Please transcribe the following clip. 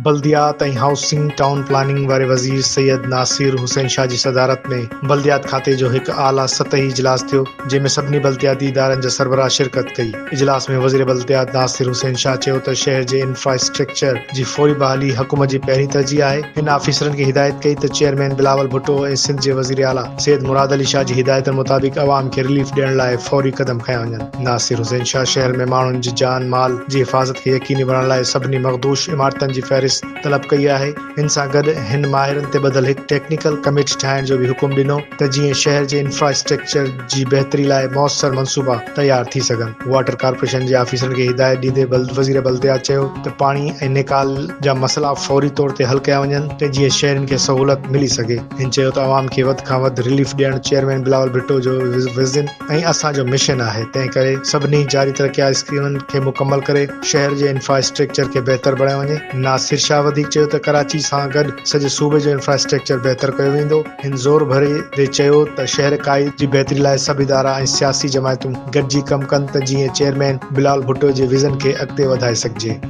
بلديات ۽ housing town planning واري وزير سيد ناصر حسين شاهه جي صدارت ۾ بلديات کاتي جو هڪ اعليٰ سطحي اجلاس ٿيو، جنهن ۾ سڀني بلدياتي ادارن جا سربراهه شرڪت ڪئي. اجلاس ۾ وزير بلديات ناصر حسين شاهه چيو ته شهر جي انفراسٽرڪچر جي فوري بحالي حڪومت جي پهرين ترجيح آهي. هن آفيسرن کي هدايت ڪئي ته چيئرمين بلاول ڀٽو ۽ سنڌ جي وزيراعليٰ سيد مراد علي شاهه جي هدايتن مطابق عوام کي رليف ڏيڻ لاء فوري قدم کنيا وڃن. ناصر حسين شاهه شهر ۾ ماڻهن جي جان مال جي حفاظت کي يقيني بڻائڻ لاء سڀني مخدوش عمارتن جي فهرست طلب ڪئي آهي. ان سان گڏ هن ماهرن تي ٻڌل هڪ ٽيڪنيڪل ڪميٽي ٺاهڻ جو به حڪم ڏنو ته جيئن شهر جي انفراسٽرڪچر جي بهتري لاء موثر منصوبا تيار ٿي سگهن. واٽر ڪارپوريشن جي آفيسرن کي هدايت ڏيندي وزير بلديات چيو ته پاڻي ۽ نيڪال جا مسئلا فوري طور تي حل ڪيا وڃن ته جيئن شهرين کي سهولت ملي سگهي. هن چيو ته عوام کي وڌ کان وڌ رليف ڏيڻ چيئرمين بلاول ڀٽو جو ويزن ۽ اسان جو مشن آهي، تنهن ڪري سڀني جاري ترقياتي اسڪيمن کي مڪمل ڪري شهر جي انفراسٽرڪچر کي بهتر بڻايو وڃي. ناصر شاهه وڌيڪ چيو ته ڪراچي سان گڏ سڄي صوبي جو انفراسٽرڪچر بهتر ڪيو ويندو. هن زور ڀريندي چيو ته شهر ڪائي جي بهتري لاء سڀ ادارا ۽ سياسي جماعتون گڏجي ڪم ڪن ته جيئن چيئرمين بلاول ڀٽو جي ويزن کي اڳتي وڌائي سگهجي.